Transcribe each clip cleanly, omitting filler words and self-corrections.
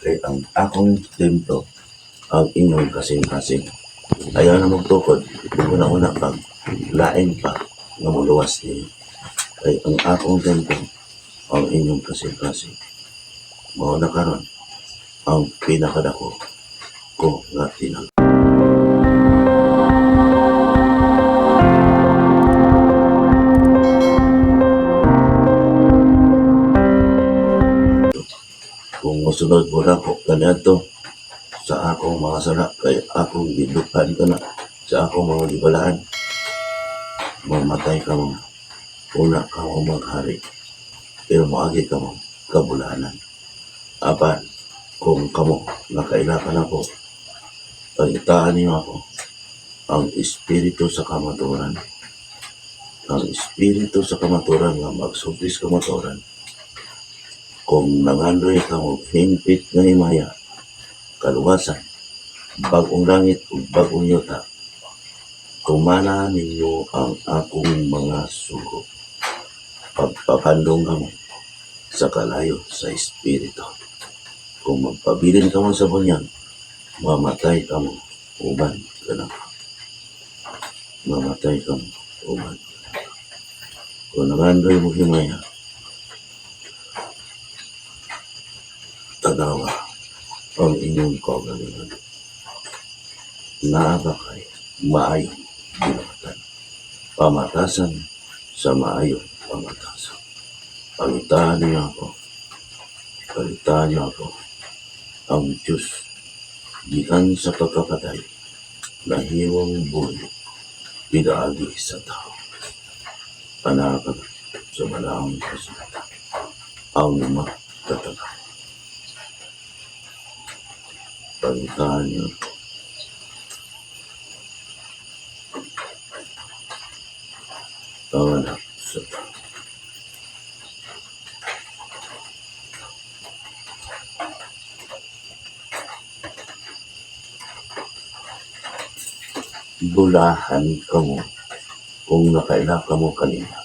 Kay ang akong templo ang inyong kasing-kasing. Ayaw na magtukod, una-una pag lain pa nga moluwas niyo. Kay ang akong templo ang inyong kasing-kasing. Mao na karon ang pinakadako ko nga tinag. Kung mosunod mo nako kaniadto sa akong mga sala kay akong gidukhan kana sa akong mga gibalaan, mamatay ka mo, una ka mo maghari, pero moagi ka mo kabulanan. Apan kung kamo nakaila ka nako, pangitaan niyo ako ang espiritu sa kamatuoran. Ang espiritu sa kamatuoran nga magsulti sa kamatuoran. Kung nangandoy kamo hingpit nga himaya, kaluwasan, bag-ong langit ug bag-ong yuta, tumana ninyo ang akong mga sugo. Pagpapandong kamo sa kalayo sa espiritu. Kung magpabilin kamo sa bunyag, mamatay kamo uban kanako. Mamatay kamo uban kanako. Kung nangandoy mo himaya, tanawa ang inyong kaugalingon. Naa ba kay maayong binuhatan? Pamatasan sa maayong pamatasan. Pangitaan niyo ako. Pangitaan niyo ako. Ang Diyos, gikan sa pagkapatay, nahimong buhi, pinaagi sa tao. Panakag sa balaang kasulatan, ang magtataga. Pangitaan niyo ako. Ang anak sa tao. Bulahan kamo kung nakaila kamo kanina,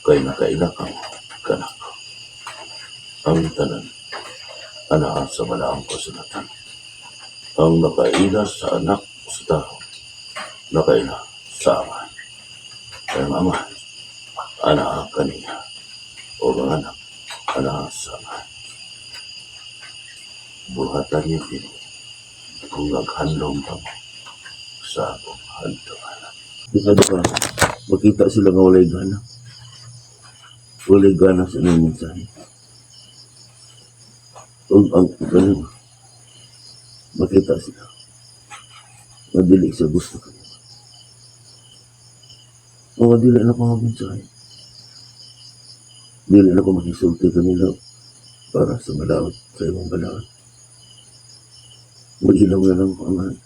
kay nakaila kamo kanako. Ang tanan anaa sa balaang kasulatan. Ang nakaila sa anak sa tao, nakaila sa Ama. Kay ang Ama anaa kaniya, o ang anak anaa sa Ama. Buhatan niyo kini kung naghandom kamo sa akong hantungan. Ikaduha, makita sila nga walay gana. Walay gana sa inyong mensahe. Ug ang ganun, makita sila. Madili sa gusto kanila. O dili na ko magmensahe. Dili na ko makisulti kanila para sa balaod, sa imong balaod. Mag-ilaw na lang ko, Amahan.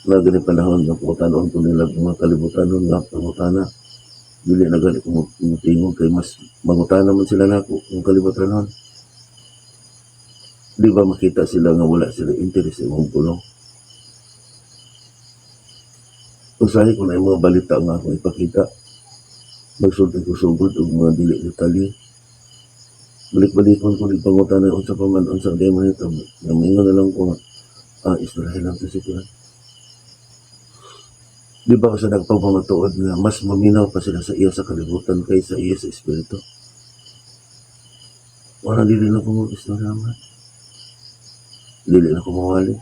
Mga ganit panahon nga pangutanon ko nila mga kalibutan nun nga pangutana. Dili na gani ko mutingog kay mas mangutana man sila nako kung kalibutan nun. Di ba makita sila nga wala sila interest sa imong pulong? Usahay ko na yung mga balita nga akong ipakita. Magsulti ko sugod og mga dili detalye. Balik-balikon ko pangutana unsa pa man unsa di mahitabo. Namingon na lang ko nga istorya lang to si Kuan. Di ba sa nagpapamatuod nga mas maminaw pa sila sa iya sa kalibutan kaysa iya sa espiritu? Wala, dili na ko mag-istorya man. Dili na ko mawali.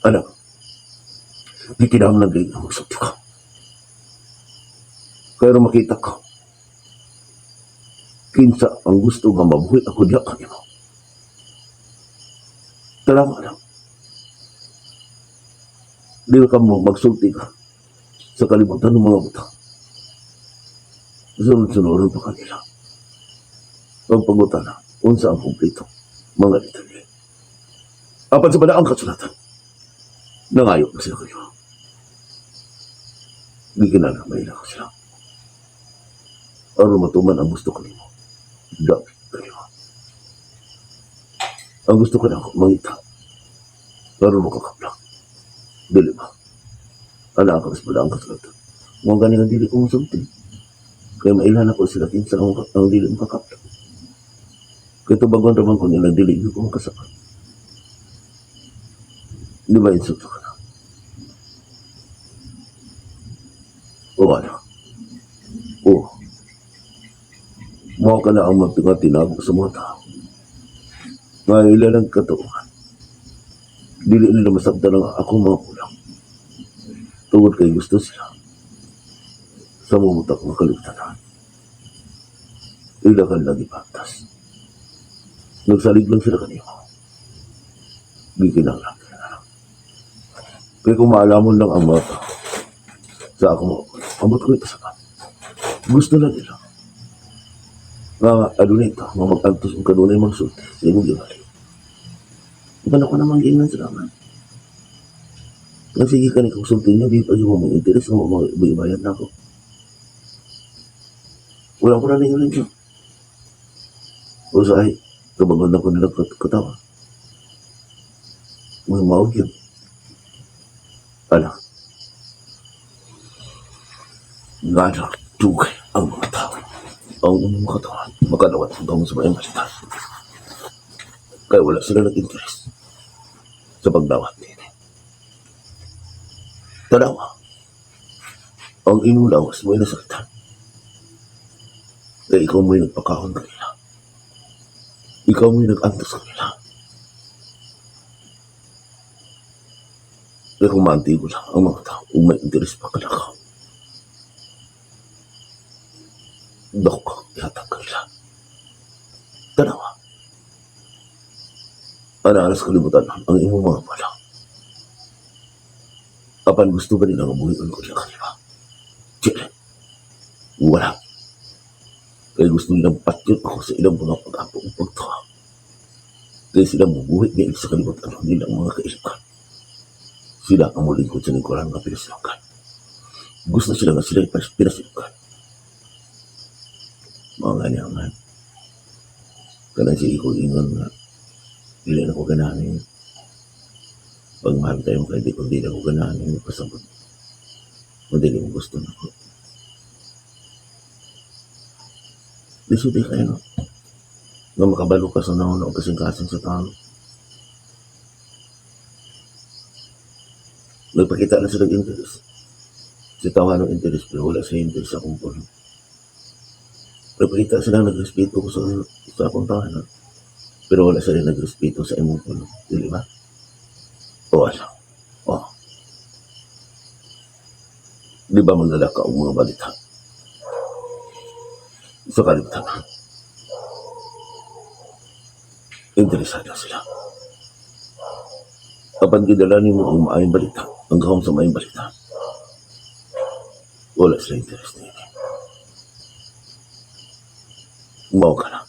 Anak, di kinahanglan kay magsulti ka. Pero makita ko, kinsa ang gusto nga mabuhi ako diya kanimo. Tanawa lang. Di ka mo magsulti ka sa kalibutan ng mga buta. Sunod-sunuran pa kanila. Ang pangutana, unsa ang kumplito, mga detalye. Apan sa balaang kasulatan, nangayo na sila kayo. Di kinala, may ko sila. Aron matuman ang gusto kanimo. Dapit kayo. Ang gusto ko na ako, mangita. Aron makakapla. Dili ba? Ala ka sa balaang kasulatan. Mga gani nga dili ko masulti. Kaya mailhan ako sila kinsa ang dili makakapta. Kaya tubagon raman ko nila dili gyud ko makasakit. Di ba insulto ka na? O ano? O. Mao ka na ang mga tinago sa mga tao. Nga ila lang katuohan. Dili nila masabtan ang akong mga kulang. Tungod kay gusto sila sa mumutak ng kaligtanan. Ila kan lagi pantas. Nagsalig lang sila kanimo. Gikinahanglan sila na lang. Kaya kung maalamon lang ang mga tao sa akong mga kulang, ambot ko ipasabat. Gusto lang nila. Nga adunay ito, nga mag-antos ang kanunay magsulti sa imong gibali. Iban ako namang giingan sila man. Nga sige ka ni kung sulti niyo, di pa yung mga interes nga mga ibayad na ako. Wala ko na ninyo ninyo. O sa ay, kabangon na ko nila katawa. Mga maog yun. Ala. Nga na, dugay ang mga tao. Ang mga katawan, makadawat ang gamot sa mga balita. Kaya wala sila nag-interes sa pagdawat nila. Tanawa, ang imong lawas mo'y nasakitan. Kaya ikaw mo'y nagpakaon kanila. Ikaw mo'y nag-antos kanila. Kaya kung maantigo lang ang mga tao, kung may interes pa kanaka, dako ka, ihatag kanila. Tanawa, ana-anas kalibutan ang imong mga pala. Apan gusto ba nila nga buhion ko nila kanila? Dili. Wala. Kaya gusto nilang patyon ako sa ilang mga pag-apo o pagtuwa. Kaya sila mabuhi niya sa kalibutan ang nilang mga kailikan. Sila ang mulingkod sa lingkuran nga pinasilukan. Gusto sila nga sila pinasilukan. Mga ganyan. Kanang sige ko ingon nga, dili na ko ganahan ninyo. Pag mahal tayo mo kay di ko, dili na ko ganahan ninyo. Pasabot. Madili mo gusto na ko. Lisod di kayo, no? Nga makabalo ka sa nauna o kasing-kasing sa tao. Nagpakita na sila ng interest. Si tawa ng interest, pero wala siya interest sa akong puno. Nagpakita sila nagrespeto ko sa akong tawanan. Pero wala sila nagrespeto sa imong puno. Dili ba? O ano? O. Di ba magdala ka og mga balita? Sa kalibutan. Interesado sila. Apan gidala nimo ang maayong balita, ang gahom sa maayong balita, wala sila interes niini. Mao ka na.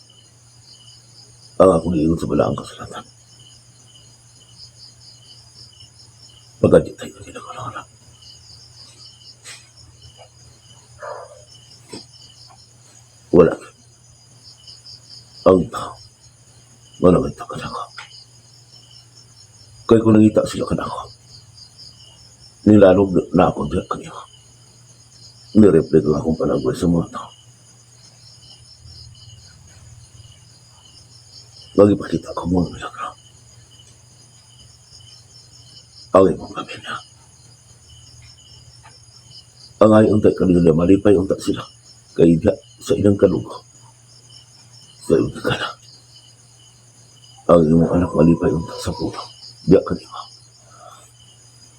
Ang akong giingon sa balaang kasulatan. Pagadi tayo ginagawa. Wala. Ang tao, wala kita kanako. Kaya kung nangita sila kanako, nilalog na ako diya kanila. Nireplik lang akong panagway sa mga tao. Magipakita ko mga milagro. Ang imong pamilya. Ang ay unta kanila, malipay unta sila. Kay diya sa ilang kalugo. Sa imong kala. Ang imong anak malipay unta sa pulo. Diya kanila.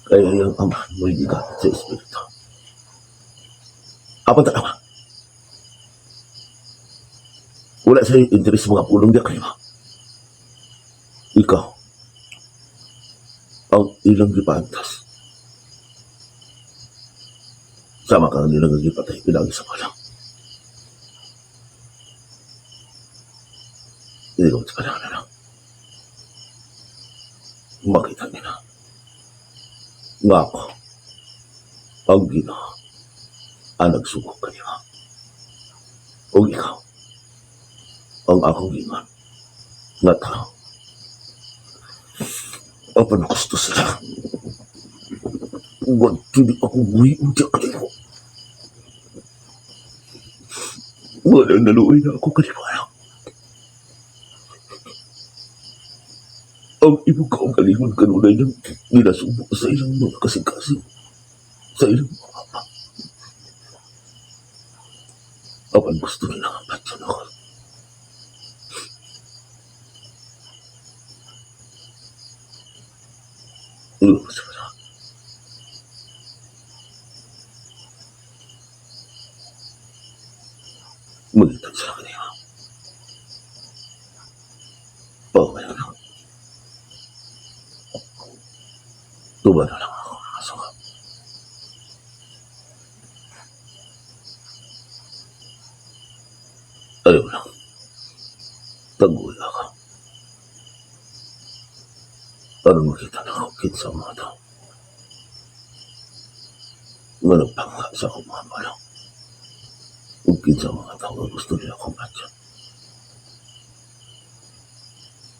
Kaya iyang ama mo'y gigamit sa Espiritu. Apat na ama. Wala sa interes mga pulong diya kanila. Ikaw, ang ilang gipantas. Sama ka nilang gipatay, pinagi sa palang. Hindi ko sa panahon na lang. Makita nila. Nga ako, ang Ginoo, ang nagsugok kanila. O ikaw, ang akong gingon, nga tao. Apan gusto sila. Huwag kini ako buhi unja kanimo. Wala naluoy na ako kanimo, anak. Ang imong kaugalingon kanunay nang ginasubo sa ilang mga kasing-kasing, sa ilang mga papa. Apan gusto nila nga patyon ako. Gusto na. Magitag sila kanila. Bawal na. Tuba na lang ako mga suka. Ayaw lang. Taguya ka. Aron makita na ako kinsa ang mga tao nga nagpangha sa akong mga balak. Ug kinsa ang mga tao nga gusto nila akong patyon.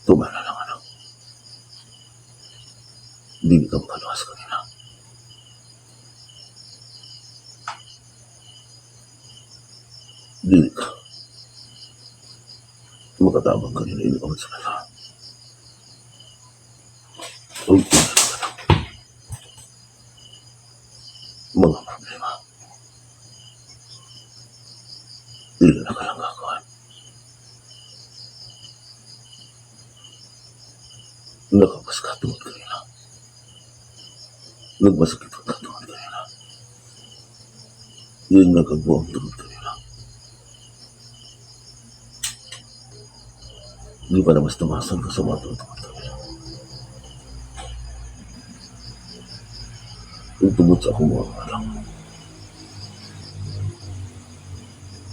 Tuba na lang, anak. Dili ka makaluwas kanila. Dili ka makatabang kanila, ili ka magsalita. Ug kinsa ka lang. Mga problema. Dili na ka lang gagawin. Nakapas ka tungod kanila. Nagmasakit ka tungod kanila. Yun nagkabuang tungod kanila. Di pa na mas tumasan ka sa mga tungod kanila. Kung tungod sa akong mga anak,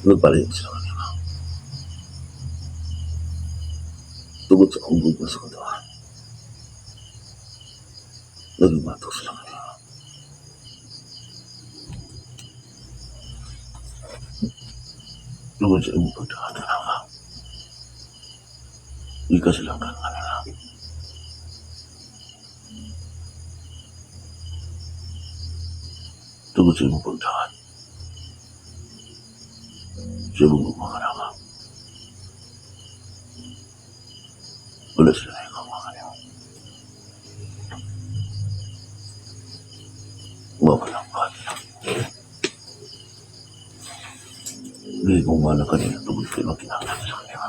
nagpalit sila kanila. Tungod sa akong gugma sa katawan, naging batok sila kanila. Tungod sa imong pagdahan ka, di ka sila kanila. Tungod sa imong pagdahan, sa imong gugma kanila. Wala sila na ikaw mga kanila. Mawala pa nila. Hindi ko nga na kanila tungod kay mga kinahanglan sa kanila.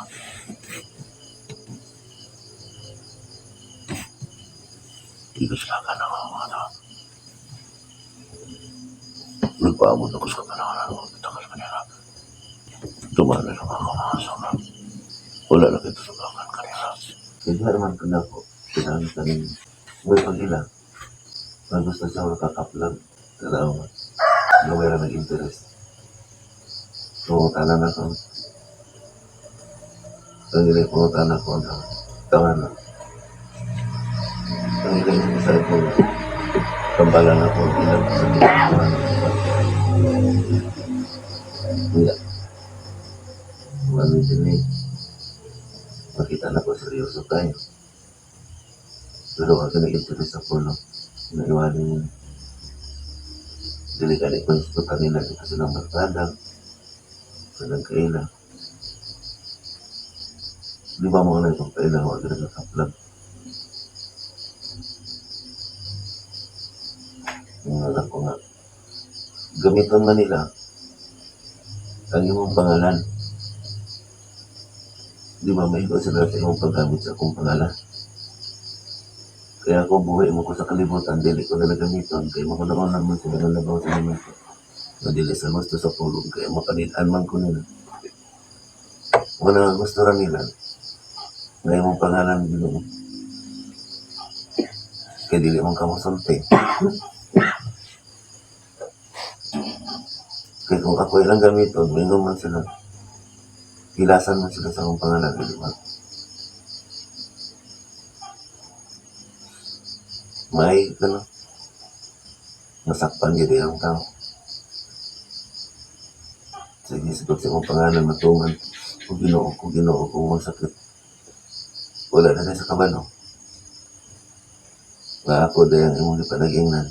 Hindi ko sila ka ng mga tao. Nagpaabot ako sa panahon na magtagal kanila. Dumala lang ako mga sama. Wala na kita sa bakan kanila. Kaya naman ko na ako, pinangit na ninyo. May pag-ila, pag gusto siya makakaplag, tanaw nga, na mayroon nag-interest. Pangutana na ako. Ang ilang pangutana ko, ang tama na. Ang ilang sa ko, kambala na ako, ang ilang sa ginagawa na ako. Wala. Ano din eh. Makita na ko, seryoso tayo. Pero ako nag-interest ako, no? Naiwanan yun. Dili ka ni gusto kanila dito silang barkada. Silang kaila. Di ba mo na itong kaila, huwag na nakaplag. Yung anak ko nga. Gamiton man nila ang imong pangalan. Di ba may iba sila sa imong paggamit sa akong pangalan? Kaya ako buhay mo ko sa kalibutan, dili ko nila gamiton. Kaya makunaon naman sila ng labaw sa naman ko. Madili sa gusto sa pulong, kaya makanilaan man ko nila. Wala nga gusto ra nila. Nga imong pangalan, Ginoo. Kaya dili man ka mosulti. Kaya kung ako ilang gamiton, mingon man sila. Hilasan man sila sa akong pangalan, dili ba? May, ano, nasakpan gid ang tao. Sige, sigot sa akong pangalan, matuman. Kung Ginoo, kung Ginoo, kung masakit. Wala na sa kabalo. Nga ako dahil ang imong గిpanag-ingnan.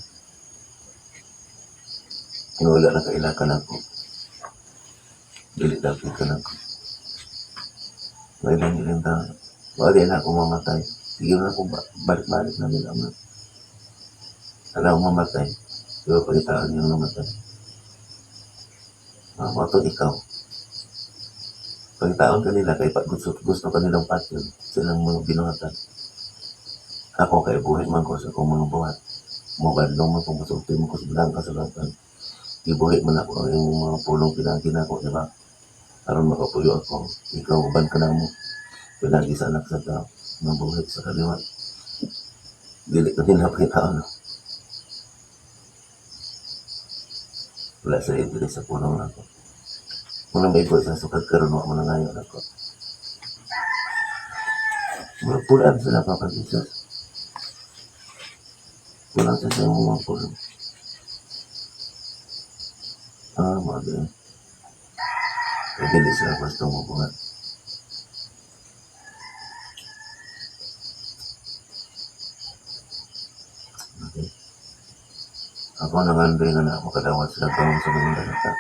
Nga wala na kailakan ako. Dili dapit ka nako. May lang ilang tao. Wala na ako mamatay. Sige na ako balik-balik na nila. Alam ko mamatay. Pero pagkitaan niyo namatay. Mato ikaw. Pagkitaon kanila kay pag gusto, gusto kanilang patyon silang mga binuhatan. Ako kay buhi man ko sa akong mga buhat. Mobadlong man kung musulti mo ko sa bilang kasulatan. Gibuhi man ako ang imong mga pulong pinagi nako, di ba? Aron makapuyo ako, ikaw uban ka namo. Pinagi sa anak sa tao, mabuhi sa kaliwat. Dili ko nila pakitaon. Wala sa interes sa pulong nako. Muna may sa sukad karon wa mo na ngayon ako. Mura pulaan sila, Papa Jesus. Pulaan sa imong mga pulong. Ah, mga kaya dili sila gusto mo buhat. Okay. Ako nangandoy nga na makadawat sila gawin sa mga dalata.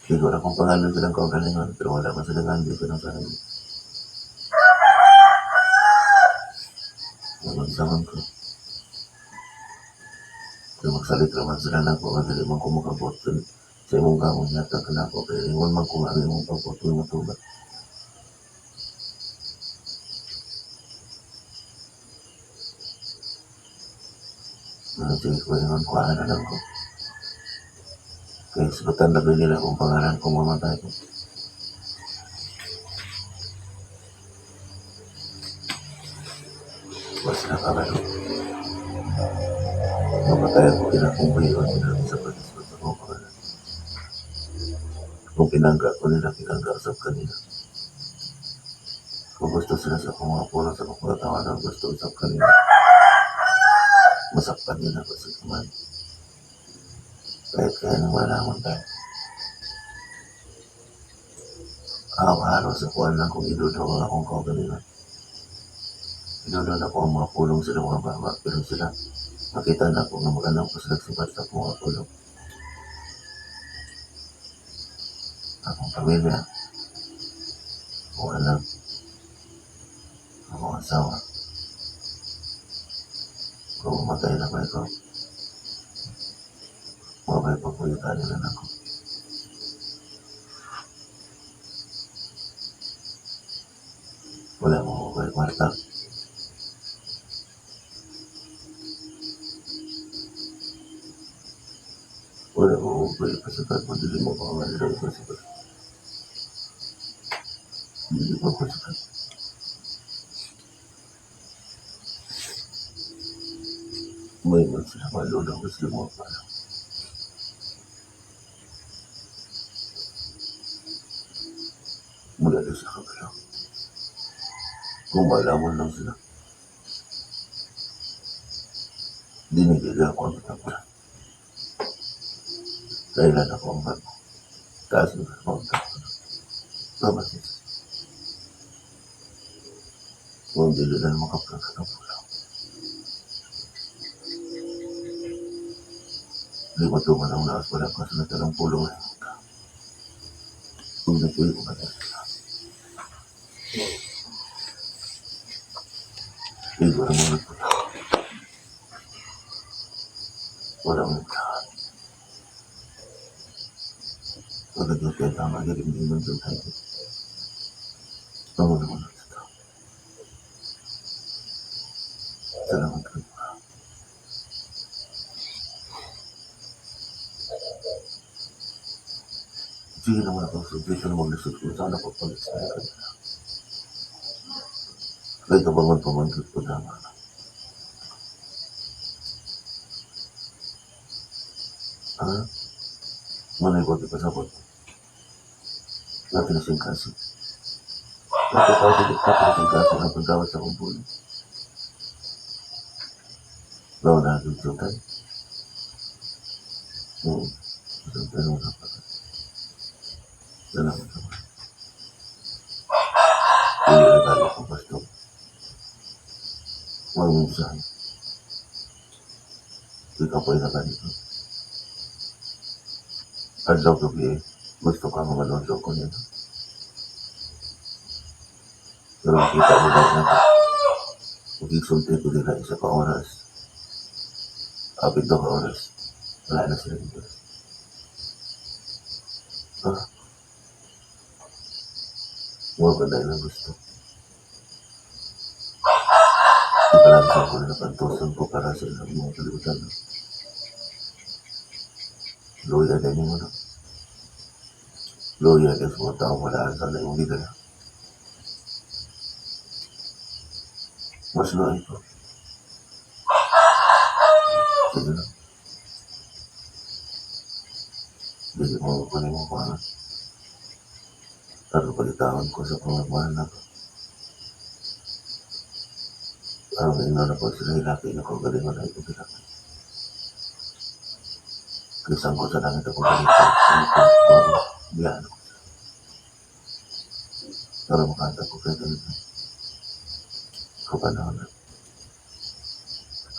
Siguro akong pangalan silang kaugalingon, pero wala man sila ngandoy ko ng sarili. Magsaman ko. Pero magsalit raman sila na ako, nga dili man ko makabot. Sa imong gamon yata ka na ako, kaya ingon man ko nga ang imong pagputol matubat. Ano, sige ko, ingon ko, ano lang ko. Kaya sagutan na nila kung pangalan kung mamatay ko. Basta nakakalo. Mamatay ako, kinakong buhiwan nila sa pag-ispat sa akong pangalan. Kung pinangga ko nila, pinangga sa kanila. Kung gusto sila sa akong mga puno sa akong katawan, gusto sa kanila. Masaktan nila ako sa kamay. Kahit kaya nang wala akong tayo. Araw-araw sa kuwan lang kung idudaw ang akong kaugalingon. Idudaw na ko ang mga pulong sila mga baba, pero sila makita na ako nga mag-anam ko sila sibat sa akong mga pulong. Akong pamilya, akong anak, akong asawa. Kung mamatay na ba ikaw, mabay pagpuyutan nila na ako. Wala mo ko kay kwarta. Wala mo ko kay pasukat mo, dili mo pa nga nila pasukat. Dili mo pasukat. May man sila malulong gusto mo pa. Mula na sa kabila. Kung malaman lang sila. Dinigil ako ang tapos. Kailan ako ang bago. Taas na ako ang tapos. Tama siya. Kung dili na makapagkakang pula. Di ko ito man ang lakas wala ka sa natalang pulong na yung ka. Kung napuyo ko ba na sila. Hindi ko naman nagpula. Wala mo nagpula. Pagkat yung tama, hindi man doon tayo. Tama naman ito. Salamat ko. Sige naman ako, so dito na maglisod ko. Sana ko palit sa akin. Kahit abangan pa man ko tama. Ha? Manay ko, di pasabot. Natin na siyang kaso. Natin na siyang kaso ang pagdawat sa akong pulo. Lawa na aking sultan. Oo. Sultan mo na pala. Salamat naman. Hindi na tayo akong pasto. Huwag mong usahan. Ikaw po ay nakalito. Adlaw gabi, gusto ka nga malunso ko nila. Pero makita mo ba na magigsulti ko nila isa ka oras, 7 ka oras, wala na sila dito. Ah, mo ba na ilang gusto? Ipalansa ko na pantusan ko para sa ilang mga kalibutan. Luya na mo na. Luya na sa mga taong walaan sa imong gidala. Mas luoy ko. Sige lang. Dili mo ko nimo ko ano. Pero pagitaon ko sa pamamahan na ko. Ang ina na po sila hilaki na ko galingon ay ko hilaki. Kisang ko sa langit ako ganito. Biyaan ko. Pero makanta ko kahit ano. Kapanahon na.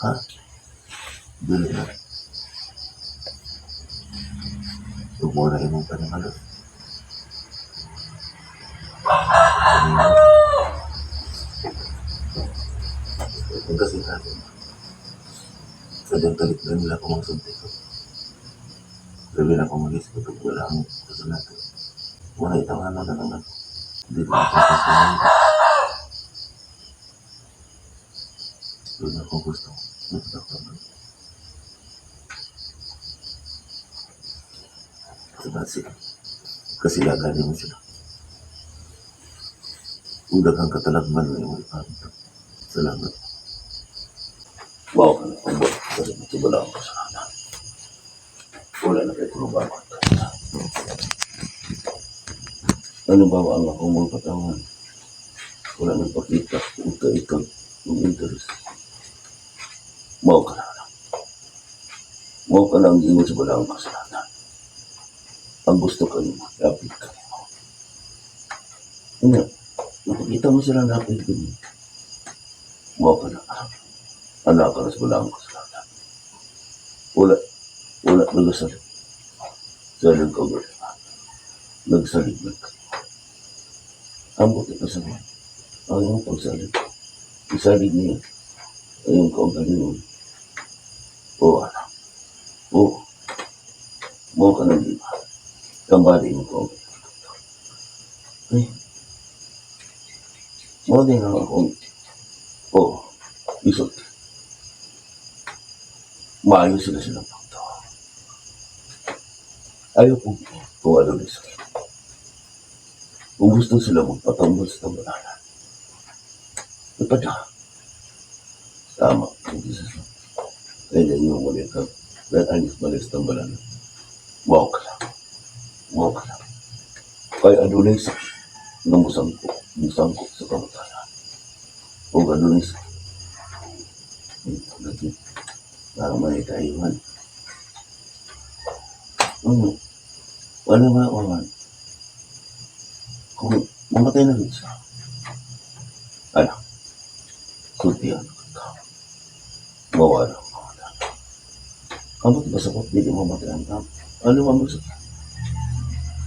Ha? Dili na. Ug mo na imong panangalos. Kanina. Kung kasi natin. Sa diyang talit na nila ako magsulti ko. Sabi na ako mag-isip kung wala ang kasulatan. Wala itawanan na lang ako. Hindi ko ako kasulatan. Doon ako gusto. Magdakta. Diba sila? Kasi lagani mo sila. Kung daghang katalagman na imong ipamito. Salamat. Wow ka na. Ang kasi matubala ang kasalanan. Wala na kayo kulubang. Ano ba ang akong mga katawan? Wala nang pakita kung ka ng interest. Mao ka na lang. Mao ka lang ingon sa wala ang kasalanan. Ang gusto ka nimo, lapit ka nimo. Ano? Nakikita mo sila lapit ka nimo. Mao ka na lang. Anak ka na sa wala ang kasalanan. Wala, wala nagasalig. Sa ilang kaugalingon. Nagsalig lang ka. Ambot ito sa mga. Ang iyong pagsalig. Isalig niya ang iyong kaugalingon. O anak. O. Mo ka ng iba. Kambali mo kaugalingon. Ay. Mo din ang akong o isulti. Maayo sila silang pagtawa. Ayaw po kung ano na sakit. Kung gusto sila magpatambol sa tambalanan. Ipada. Tama. Hindi sa kaya niyo mo ka. Dahil anis malis tambalanan. Wow ka lang. Wow ka lang. Kaya adunay sakit nga musangko. Musangko sa kamatayan. O adunay sakit. Ito lagi. Para may kaiwan. Ano? Wala ba wawan? Kung mamatay na rin siya. Ano? Sultihan ka. Mawala ang kamatayan. Kamot ba sa kot? Hindi mamatay ang tao. Ano man sa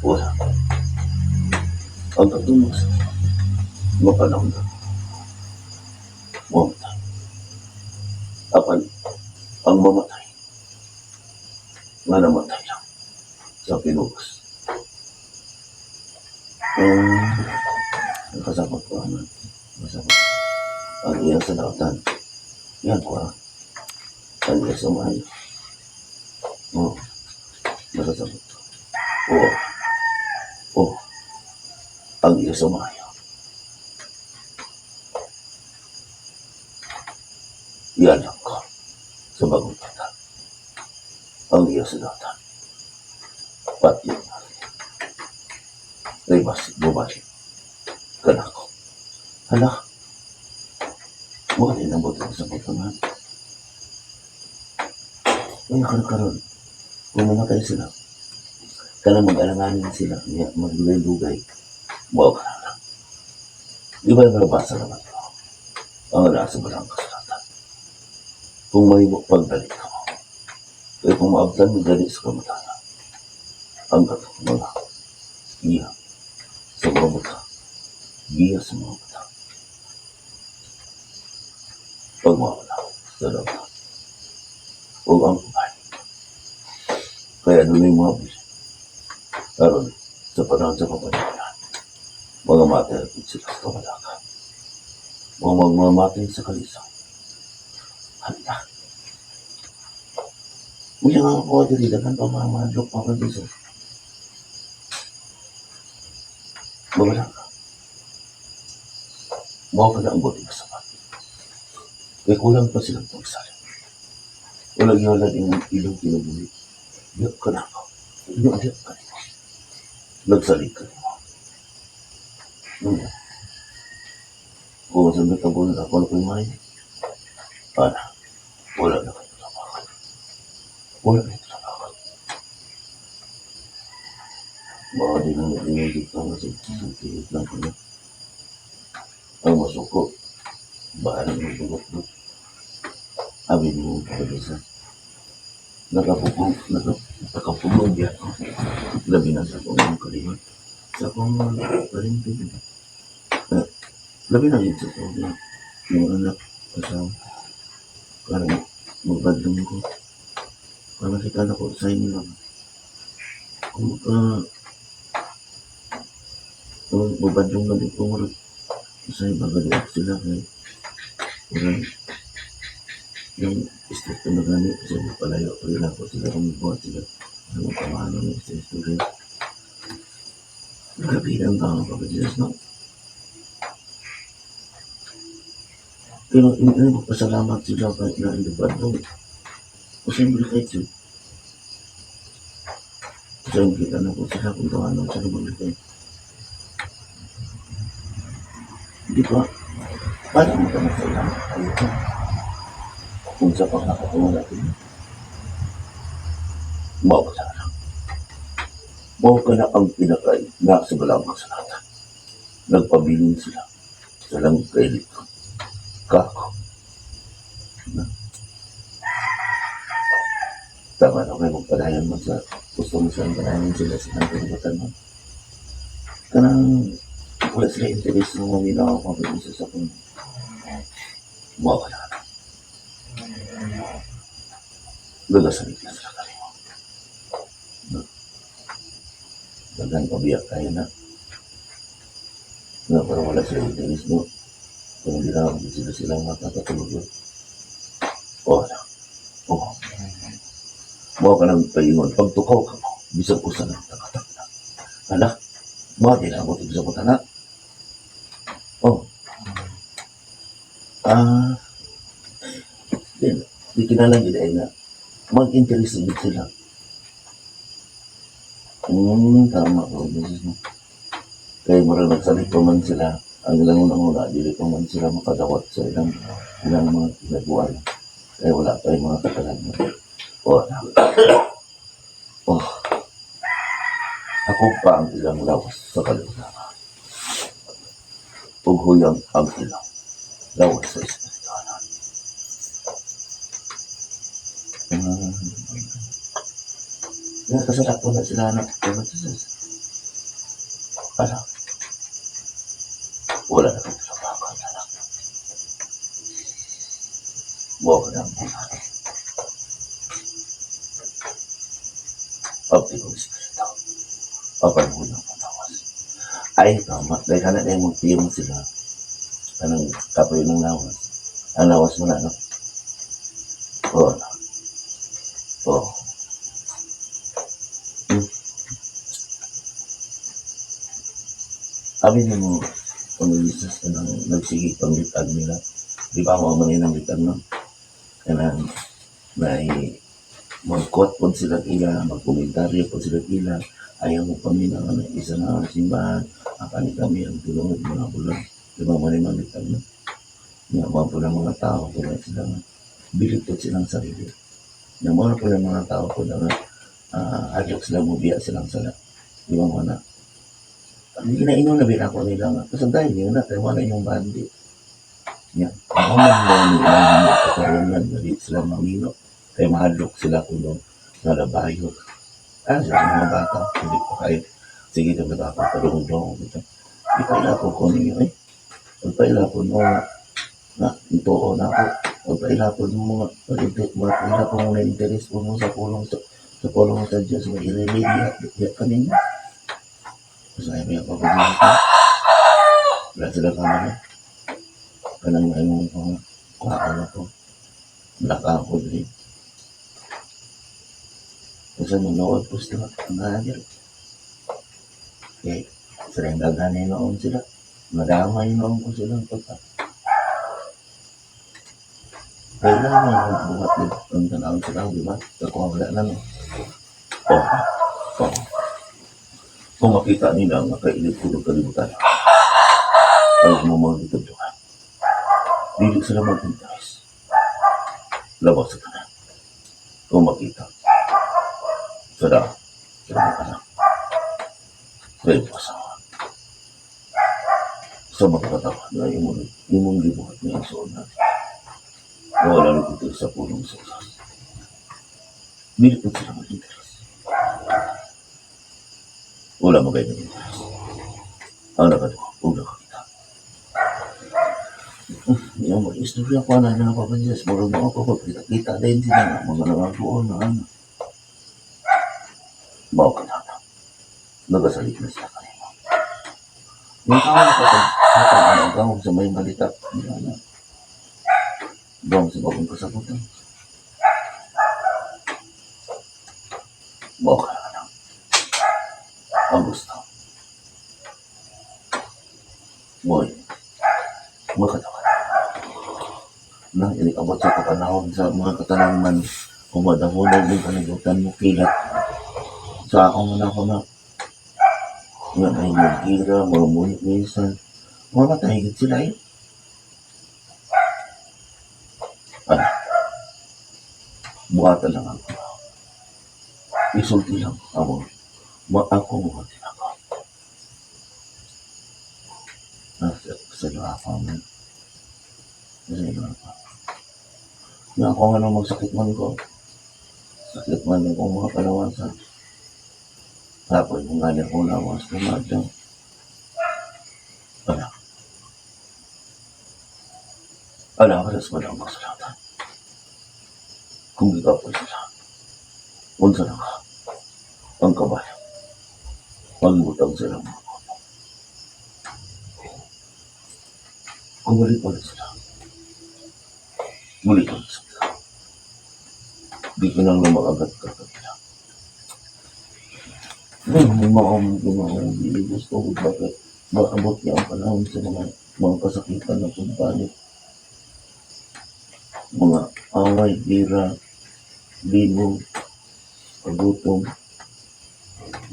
wala. Ang katulong sa mapanahon na. Mamatay. Apan, ang mamatay, nga namatay lang sa pinubos. Nakasabot ko ano. Nakasabot. Ang iyang sa lautan. Yan ko ah. Ang iya sa mayo. Oh. Nakasabot ko. Oo. Oh. Ang iya sa mayo. Yan lang ko. Sa bagong tatan. Ang iya sa lautan. Pati. Ay, basi, bumalik. Kanako. Hala. Wala na mo sa pagkaman. Ay, karon. Kung mamatay sila, kanang mag-alanganin sila, niya, maglugay-lugay. Wow ka na lang. Di ba nabasa naman ko? Ang nasa balang kasulatan. Kung may pagbalik ka mo, kaya kung maabtan mo dali sa kamatayan, Ang katong mga giya sa mga buta. Giya sa mga buta. Pagmawala sa loob. O ang uban. Kaya doon yung mga bis. Karon sa panahon sa kapanahonan, mga matay sila sa kabalaka. Mga magmamatay sa kalisang. Hala. Unya nga ako diri daghan pa mga madlok pa kan Jesus. Mawala ka. Mao pa na ang buti masabat. Kaya kulang pa silang pagsalig. Wala gihalad imong ilang kinabuhi. Diya ka na ako. Diya, diya ka nimo. Nagsalig ka nimo. Kung sa mga tabunan ako na ko'y may, ana, wala na kayo tapakan. Wala na kayo tapakan. Baka di na nag-inugit ka nga sa tiit lang ko na. Ang masuko, baka na magbugot-bugot. Abi mo pagkabisa. Nakapugong, nakapugong biya ko. Labi na sa akong mga kaliwat. Sa akong mga parinti. Labi na yun sa akong mga anak, asawa. Parang magbadlong ko. Para makita na ko sa inyo lang. Kung magbadlong na dito, murag sa iba galiwat sila kay murag yung stress na gani kasi palayo pa rin ako sila kung buhat sila ano pamano ng stress to rin. Grabe ang tao kapag Jesus, no? Pero hindi na magpasalamat sila kahit na hindi ba ito. Kasi hindi kahit sila. Kasi hindi kita na po sila kung ano sila magbigay. Di ba? Paano mo ka magsalamat? Ayun. Kung sa pangkakatungan natin, mao ka na. Mao ka na ang pinakay na sa balang sa lahat. Nagpabilin sila sa langit kay likod. Kako. Na. Tama na kayo magpadayon mo sa gusto mo silang padayon sila sa kanang kalibutan mo. Kanang wala sila interes ng mga minaw kapag isa sa kung mao ka na. Nagasalig na sila kanimo. No? Dagan pabiyak tayo na. Na parang wala sila interes no. Kung hindi na sila silang makakatulog. Oh, na. Oh. Mao ka nang paingon. Pagtukaw ka mo, bisag usa lang takatak na. Anak, mao din ako sa tanak. Oh. Di kinahanglan gid ay na mag-interest gid sila. Tama ko, Jesus, no? Kaya murag nagsalig pa man sila, ang ilang unang-una, dili pa man sila makadawat sa ilang mga kinabuan. Kaya wala pa yung mga katalan. Oh, na. Oh. Ako pa ang ilang lawas sa kalibutan. Ug huyang ang ilang lawas sa espirituhanan. Nakasalap po na sila anak. Ano? Wala na kang trabaho, anak. Buwa ka na ang buhay. Pagti kong espiritu. Papanahon ng patawas. Ay, tama. Dahil ka na dahil magpiyong sila. Anong kapoy ng lawas? Ang lawas mo na, no? Oo, no? Oo. Sabi niyo mo, kung Jesus na nang nagsige panglitag nila, di ba ako man ang litag, no? Kanang may magkuot po sila ila, magkomentaryo po sila ila, ayaw mo paminaw na isa na ang simbahan, akali kami ang tulungan mga bulan. Di ba man ang litag, no? Nga mga po ng mga tao po na sila nga, bilib po silang sarili. Nga mga po ng mga tao po na nga, adlok sila mubiya silang sala. Di ba mga na? Ang ginaingon na bira ko nila nga. Kasi dahil yun na, kaya wala yung bandi. Nga, ako man lang nila mga katarungan, dali sila mamino. Kaya mahadlok sila kung nalabayo. Ah, sa mga bata, hindi pa kayo. Sige, dapat ako, padungog-dungog ito. Ipaila ko ninyo eh. Pagpaila ko mo na ituo na ako. Pagpaila ko mo mga pagpaila ko mo na interest mo sa pulong sa Diyos nga i-relay diha diha kaninyo. Masaya ba yung pagpagulat ko? Wala sila kamera. Kanang may mong pang kuhaan ako. Naka ako diri. Kasi manood ko sila. Ang ganyan. Eh, sila yung daghanay noon sila. Madamay noon ko sila pagka. Kailangan magbuhat din ang tanawin sila, di ba? Sa wala na, no? Oh, oh. Kung makita nila ang nakailip ko ng kalibutan, ang mga gitudluhan, dili sila mag-interest. Labas sa tanan. Kung makita, sila, sila mga anak, sa iyong asawa, sa mga katawan na imong, imong gibuhat niya ang suod natin. Na wala rin ito sa pulong sa usas. Dili po sila mag-interest. Wala magay ng interest. Ang nakaduha, huwag nakakita. Yung mag-istorya ko na na papanjas, murag mo ako, pagkita-kita din sila na mga nangabuo na ano. Mao ka na. Nagasalit na sila kanina. Yung tao na kapag hatang ano, gawag sa may balita, wala na. Gawag sa bagong kasagutan. Mao ka na. Ang gusto. Boy, makatawa. Nang iniabot sa kapanahon sa mga katanangman, kung madahulog ng kalibutan mo kilat. Sa akong na ako na, nga ay magira, mga muhit minsan, mamatay gid sila eh. Ano? Buhatan lang ako. Isulti lang ako. Ma ako mga tinakaw. Ah, sa ako man. Sa ako. Nga ako nga nung magsakit man ko. Sakit man akong mga kalawasan. Tapos kung gani akong lawas, tumadang. Ala. Ala, ka sa walang masalatan. Kung ikaw sila, unsa na ka, ang kabayo, pagbutang sila mga kono. Kung muli pa sila, muli pa sila. Di ka nang lumakagat ka kanila. Ngayon, maong maong hindi gusto ko bakit maabot niya ang panahon sa mga kasakitan na kumpanya. Mga away, gira, libog, pagutom.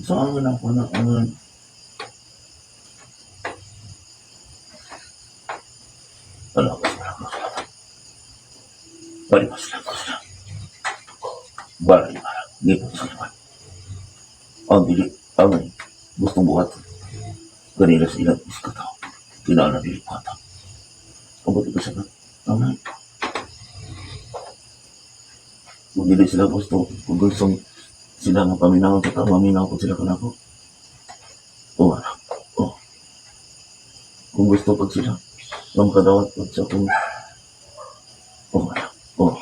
Saan nga ako na ang Wala ko sila, ko sila. Bali pa sila, ko sila. Bali, bali. Di pa sila. Ang dili, ang gustong buhat. Kanila sa ilang iskataw. Kinala dili buhat. Abot ito sa ang kung dili sila gusto, kung gustong sila nga paminaw sa tao, maminaw ko sila kanako. O anak, o. Kung gusto pag sila, nga makadawat pag sa kung, o anak, o.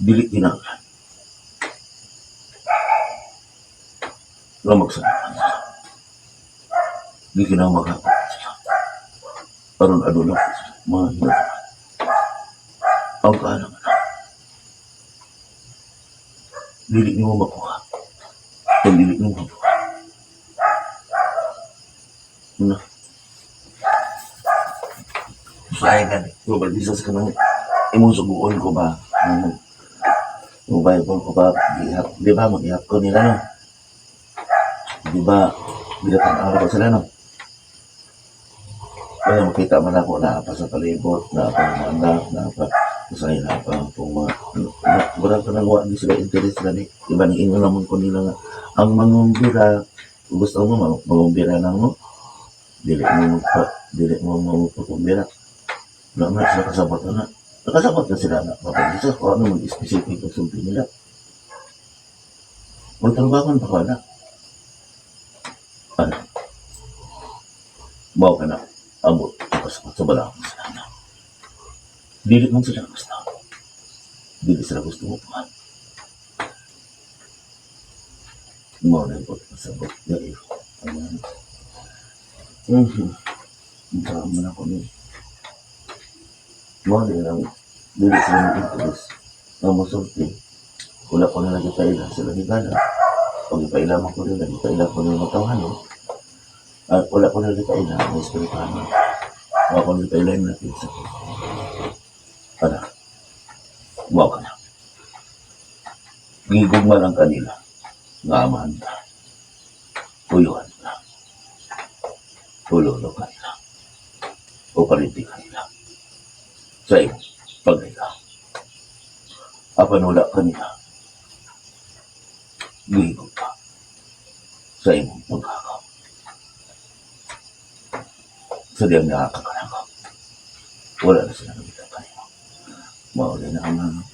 Dili kinahanglan. Nga magsalaman sila. Di kinahanglan maghapon sila. Aron aduna po sila, mga hinaman. Ang kaalaman na. Dili nimo makuha. Kung dili nimo makuha. Na. Usahay gani. Robert Jesus ka nang imong suguon ko ba? Ang yung Bible ko ba? Gihap, di ba? Mag-ihap ko nila, no? Di ba? Binatang ko sila, no? Kaya makita man ako na pa sa palibot, na pa mga anak, na pa usahay na pa kung mga wala ka nang wa di sila interest gani. Di ba ni ingon naman ko nila nga ang mangumbira, gusto mo mangumbira lang mo, dili mo magpakumbira. Wala na sila kasabot na. Nakasabot na sila na. Kapag isa ko ano mag-specific ang sulti nila. Magtrabaho pa ko na. Ano? Mao ka na. Amot. Pasakot sa bala akong sala. Dili man sila gusto. Dili sila gusto mo pa. Mao na yung pagpasabot. Dili. Ayan. Ang man ako ni. Mao na lang. Dili sila mag-interest. Ang masulti. Wala ko na nagpaila sila ni Gana. Pag ipaila man ko nila, ipaila ko nila matawhan, no? At wala ko na nagpaila, may espirituano. Wala ko nagpaila yung napinsa ko. Ano? Mao ka na. Gigugma lang kanila. Nga amahan ka. Uyuhan ka. Ulolo kanila. O parinti kanila. Sa iyong pagkaiga. Apan wala kanila. Gihigog ka. Sa imong paghakaw. Sa diyang nakakakanakaw. Wala na sila nakita kanimo. Mauli na ang mga.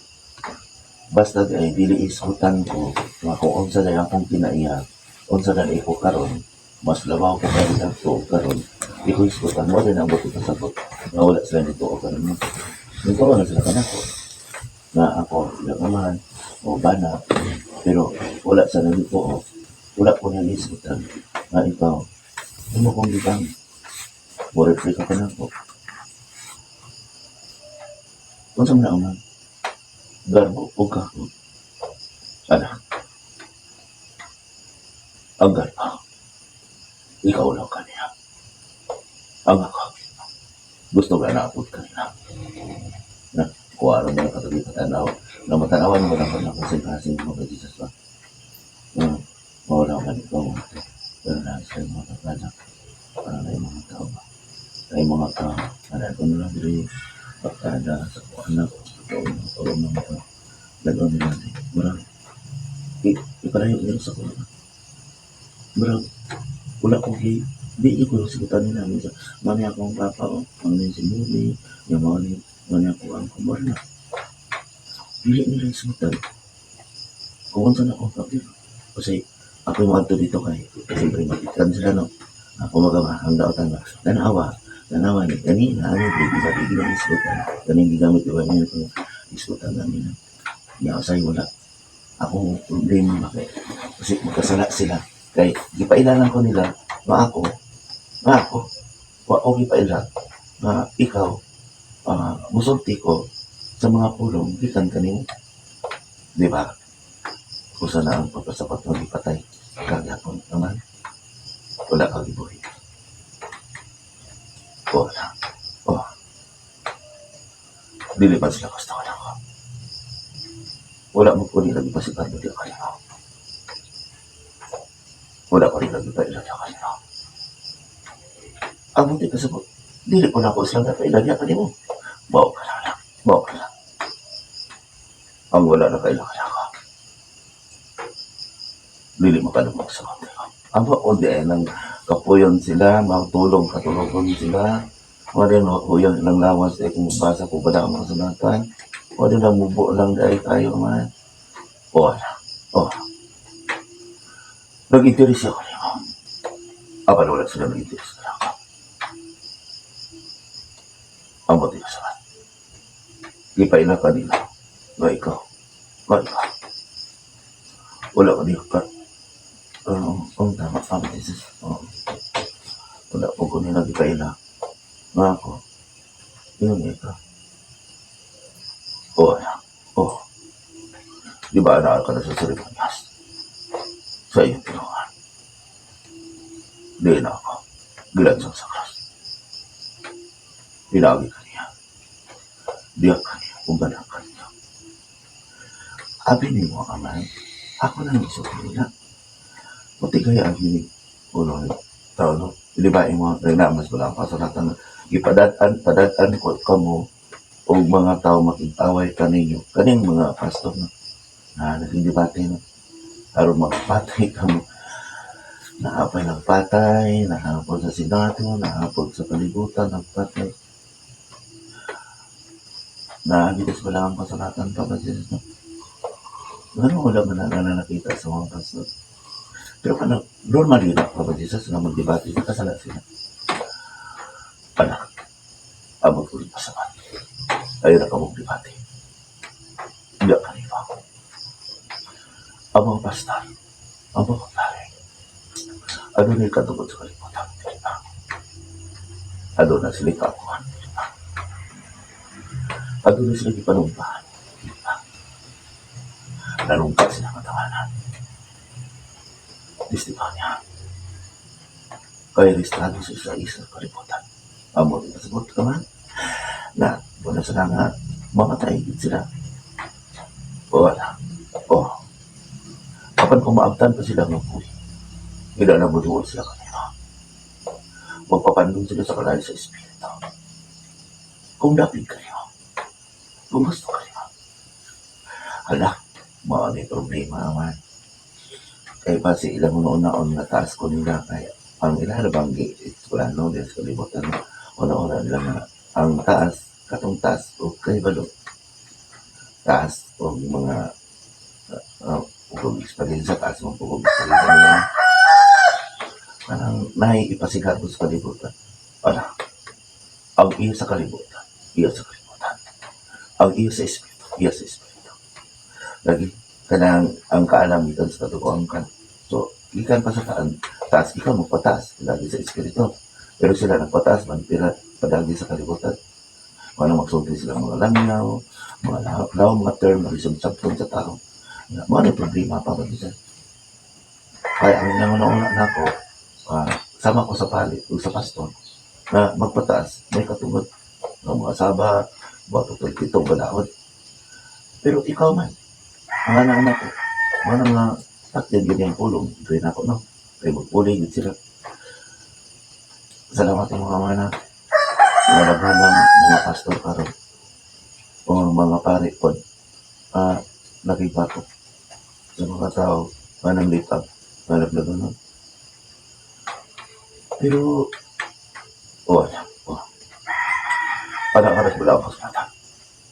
Basta di ay dili iskutan ko nga kung unsa na akong kinaiya, unsa na ko karon, mas labaw ko karon dagto karon. Di ko iskutan mo din ang buti pasabot. Nga wala sila nito o karon. Nito na sila kanako. Na ako ilang amahan o bana, pero wala sa nito o wala ko na iskutan nga ikaw mo kong gibang. Mo-reflect ka kanako. Unsa man ang garbo o kako? Anak, ang garbo, ikaw lang kaniya. Ang ako, gusto ko na naapot kanila. Na, kuha mo na katabi patanaw. Na matanawan mo lang na kasing-kasing mga Jesus ba? Na, mawala ka ikaw. Pero na sa mga kakanak, para na yung mga tao ba? Ay mga tao, ano ko na lang diri, bakada sa ko anak, sa tao ng mga lagaw nila ni murag ipalayo nila sa kuha. Murag wala ko gi di ko sigutan nila minsan. Mani akong papa o, mani si Mumi, yung mani, mani ako ang kumor na. Dili nila sigutan. Kung unsa na akong papa. Kasi ako yung adto dito kay siyempre matikan sila no. Ako magawa ang daotan ba. Tanawa, tanawa ni kanina ano di ba di gina isgutan. Kaning gigamit di ba niya ito isgutan namin. Ya usay wala. Akong problema ba kay kasi magkasala sila kay gipailalan ko nila nga ako wa ko gipaila nga ikaw musulti ko sa mga pulong gikan kanimo, di ba? Usa na ang pagkasapat mo gipatay kagapon naman wala ka gibuhi, wala. Oh, dili pa sila gusto ko nako. Wala mo po nila gipasikat di kanimo, wala ko nila gipaila di kanimo. Ang munti kasabot, dili ko na ako silang napaila diya kanimo. Mao ka na lang, mao ka na ang wala na kailangan ako. Dili makalumok sa konti. Ang kundi ay nang kapuyon sila, matulong katulugon sila. Wala na huyon ilang lawas ay kung mabasa ko ba na ang mga sunatan. Wala na mubo lang dahil tayo man. Wala. Oh. Nag-interes ako nimo. Apan wala sila nag-interes na ako. Ang buti ka sa gipaila kanila. Nga ikaw. Nga ikaw. Wala ka di ka. Ang tama, tama, Jesus. Oo. Wala ko ko nila gipaila. Nga ako. Yun ikaw. Oh, anak. Oh. Di ba anak ka na sa seremonyas? Sa iyong tulungan. Di na ako. Gilansang sa krus. Pinagi ka niya. Diyak ka niya. Kung ganak ka niya. Abi ni mo, amay. Ako na lang isuot nila. Puti kaya ang hinig. Ulo, tao no. Di ba imo mas wala ang kasulatan. Gipadad-an, padad-an ko kamo og mga tao makig-away kaninyo. Kaning mga pastor no. Na naging debate no. Aron magpatay kamo. Naapay nagpatay, naapod sa Senado, naapod sa kalibutan, nagpatay. Naagi sa wala ang kasulatan pa ba Jesus no? Ngano wala man na nakita sa mga pastor? Pero kana normal yun ako ba Jesus nga magdebate kasala sila. Anak, abot ko rin pasabat. Ayaw na ka magdebate. Hindi ka rin ako. Ang mga pastor, ang mga pare, ano na katungod sa kalibutan? Di ba? Ano na sila kaakuhan? Di ba? Ano na sila gipanumpahan? Di ba? Nanumpa sila katawanan. Testimonya. Kaya registrado sa isa-isa kalibutan. Amo din pasabot ka man na wala sila nga mamatay gid sila. Wala. Oh. Apan kung maabtan pa sila ng buhi, ila na buduol sila kanila. Magpapandong sila sa kalayo sa espiritu. Kung dapit kayo, kung gusto kayo, hala, mao ni problema man. Kay pa si ilang una-una nga taas ko nila kay ang ilang banggi wala no des kalibutan una-una nila nga ang taas katong taas og kay balo taas og mga ug experience taas mo ug experience nila kanang naay ipasigarbo sa kalibutan. Wala, ang iyo sa kalibutan, iyo sa kalibutan, ang iyo sa espiritu, iyo sa espiritu. Lagi kanang ang kaalam gikan sa katuohan kan, so gikan pa sa taan taas, ikaw magpataas lagi sa espiritu, pero sila nagpataas man pero padagi sa kalibutan. Kung ano magsulti sila mga langyaw, mga law, mga term na lisod sabton sa tao. Mao na problema pa ba dito. Kaya ang nanguna-una na ako, sama ko sa pali o sa pastor, na magpataas, may katungod ng mga saba, mga tutol pitong balaod. Pero ikaw man, ang anak-anak ko, mga mga takyan ganyan pulong, ito ako, no? Kaya magpulong yun sila. Salamat ang mga mana, mga ng mga pastor karon o mga pare pod, nakibato sa mga tao, manang litag, manang no? Pero, oh, wala, oh. Anak-anak wala ako sa mata.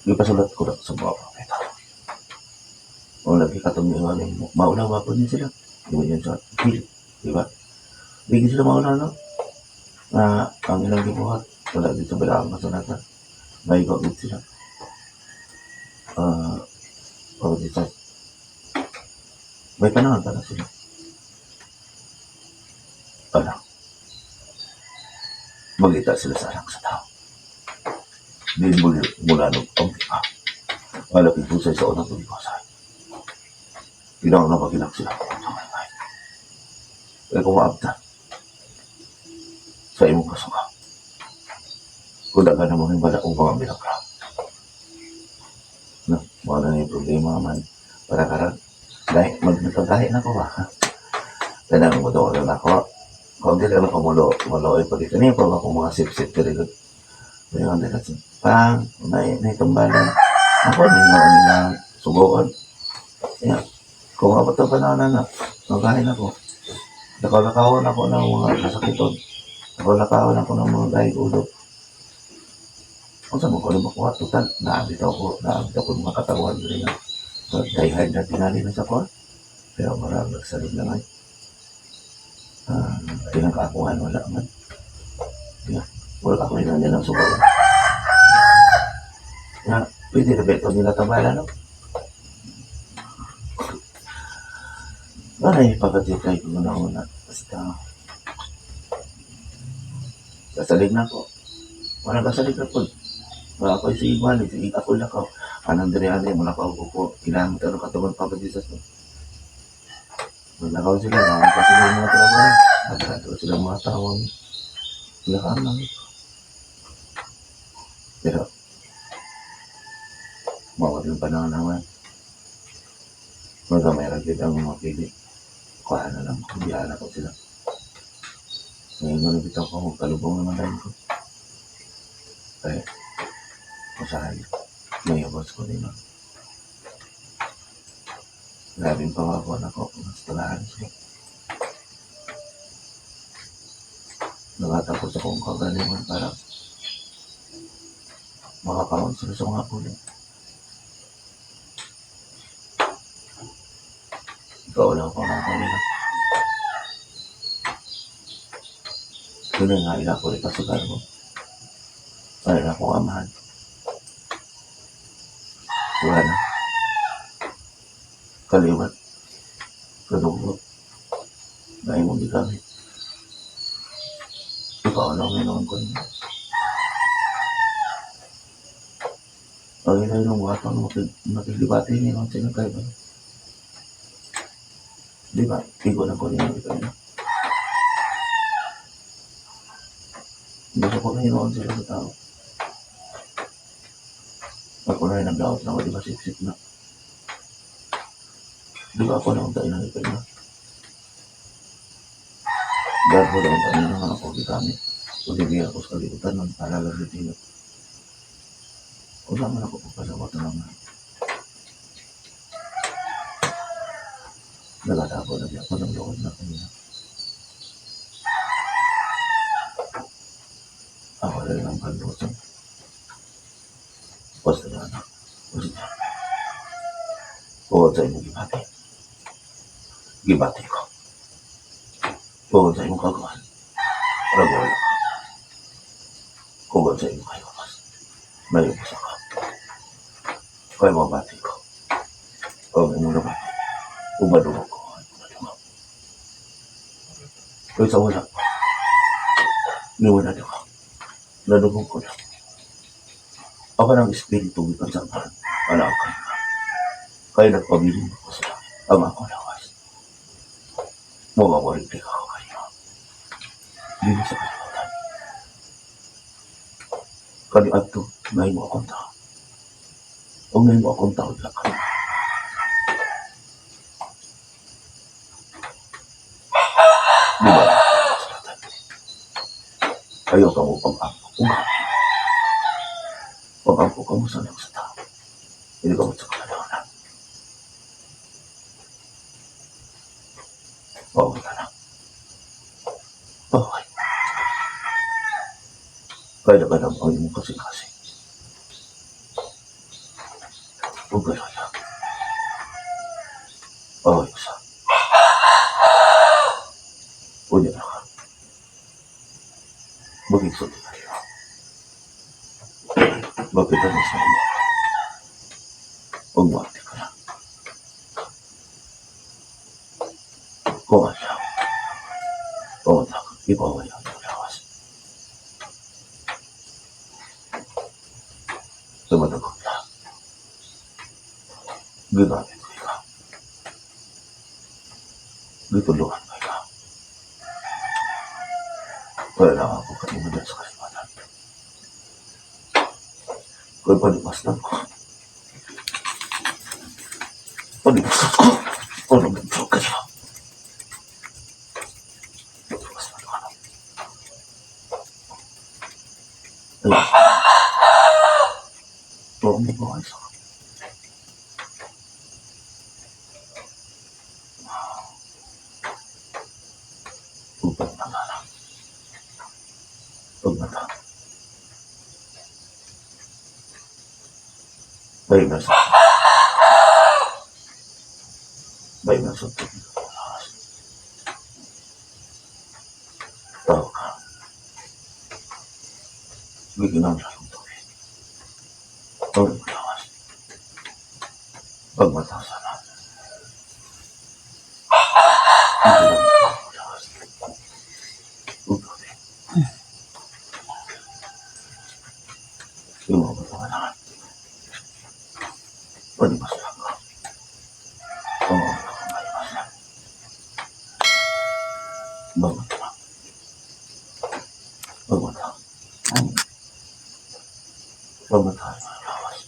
Ipasulat ko lang sa mga propeta. O lagi katong mo, maunawa po din sila. Di ba yan sa pili, di ba? Di sila mauna, no? Na ang ilang gibuhat, wala dito bala ang kasulatan. May gagawin sila. Oh, dito. May panahon pa na sila. Wala. Magita sila sa anak sa tao. Di mula, mula nung ang iba. Wala pintusay sa unang tuligosay. Ginawa na magilang sila. Kaya kung maabtan sa imong kasuka, kung daghan na mga bala o mga milagro. No, wala na yung problema man. Para karon, dahil magkagahi na ko ba? Kanang mo daw na ako. Kung di lang ako mulo, mulo ay pag ito pa ako mga sip-sip ka rin. May mga dala sa pang, may tumbalan. Ako, may mga nila subukan. Yeah. Kung abot ang panahon na, magahin ako. Nakalakawan ako ng mga kasakiton. Nakalakawan ako ng mga dahil ulo. Kung saan mo ko makuha, total, naabit ako ng mga katawan rin na. So, die hard na tinali na sa ko. Pero marang nagsalig lang ay. Pinangkakuhan, wala man. Yeah. Wala ako rin nilang subukan. Na, pwede na ba ito nila tambalan, no? Ay, pagkatitay ko na una. Basta, kasalig na ko. Wala kasalig na po. Wala ko sige wali, sige ako lakaw. Anong diri ani mo lakaw ko ko. Kailangan tanong katungod pa ba Jesus no? Malakaw sila, naman pa sila mga trabaho. Nagkato sila mga tawang. Lakaw lang. Pero, mawag yung panahon naman. Magamay ra gyud ang mga pili. Kuha na lang, biyala ko sila. Ngayon na bitaw ko, magkalubong naman dahil ko. Kaya, usahay, may abos ko din. Grabe yung pangako na ko, mas talaan sila. Nakatapos akong kagalingan para makakaon sila sa mga pulo. Ikaw lang ako na kanina. Yun nga ila ko rin pasugar mo. Wala na akong amahan. Wala na. Kaliwat. Kadugot. Naimong di kami. Ikaw lang ngayon ko niya. Ang ina yung watang makikibati niya ng sinagkay ba? Di ba? Igo lang ko niya ikaw na. Basta ko na sila sa tao. Ako na rin nagdaot na ako, di ba sip-sip na. Di ba ako na ang tayo ng ikaw na? Dahil ko lang tayo na ako gigamit. O di ako sa kalibutan ng palalang dito. Wala man ako pagpasawat na naman. Nagatabo na ako ng loob na kanina. Ako na lang ang panlutan. Basta na anak. Basta. Huwag sa imong gibati. Gibati ko. Huwag sa imong kagawan. Ragol ka. Huwag sa imong kayupas. Mayupas ako. Kaya mabati ko. Huwag imong nabati. Umadungog ko. Umadungog. Kaya sa wala. Niwala na ko. Nadungog ko na. Ako ng espiritu gikan sa amahan. Wala ang kanya. Kaya nagpabilin ako sa langit. Ang ako lawas. Mawawaliglig ako kayo. Hindi sa kalimutan. Kani adto, nahimo akong tao. O nahimo akong tao lang kayo. Di ba? Ayaw ka mo pag-ampo. Pag-ampo ka mo sa lang sa tao. Hindi ka mo sa kalalawanan. Oo na lang. Okay. Kaya ka lang ang imong kasing-kasing. Huwag ka lang. Okay, isa. Unya na ka. Magigsulti ka rin. Bakit ano sa mo? Huwag mati ka na. Kung ano, pumunta ka, ipawala ang lawas. Tumatagok na. Ginamit ko ikaw. Gitulungan ko ikaw. Wala lang ako kalimutan sa kalimutan. Kung palipas lang ko. Palipas ko. Ano ba ito kayo? Palipas lang ko. Ayun. Oo, mo ba kayo sa Upat na nga lang. Pagmata. Bayo na sa Bayo na sa tubig. Tao ka. Giginang sa tubig. Tawag mo lawas. Pagmata sana. Giginang lawas. Tubig. Yung mga bato Palipas lang ko. Oo, palipas lang. Bago lang. Bago lang. Bago tayo mga lawas.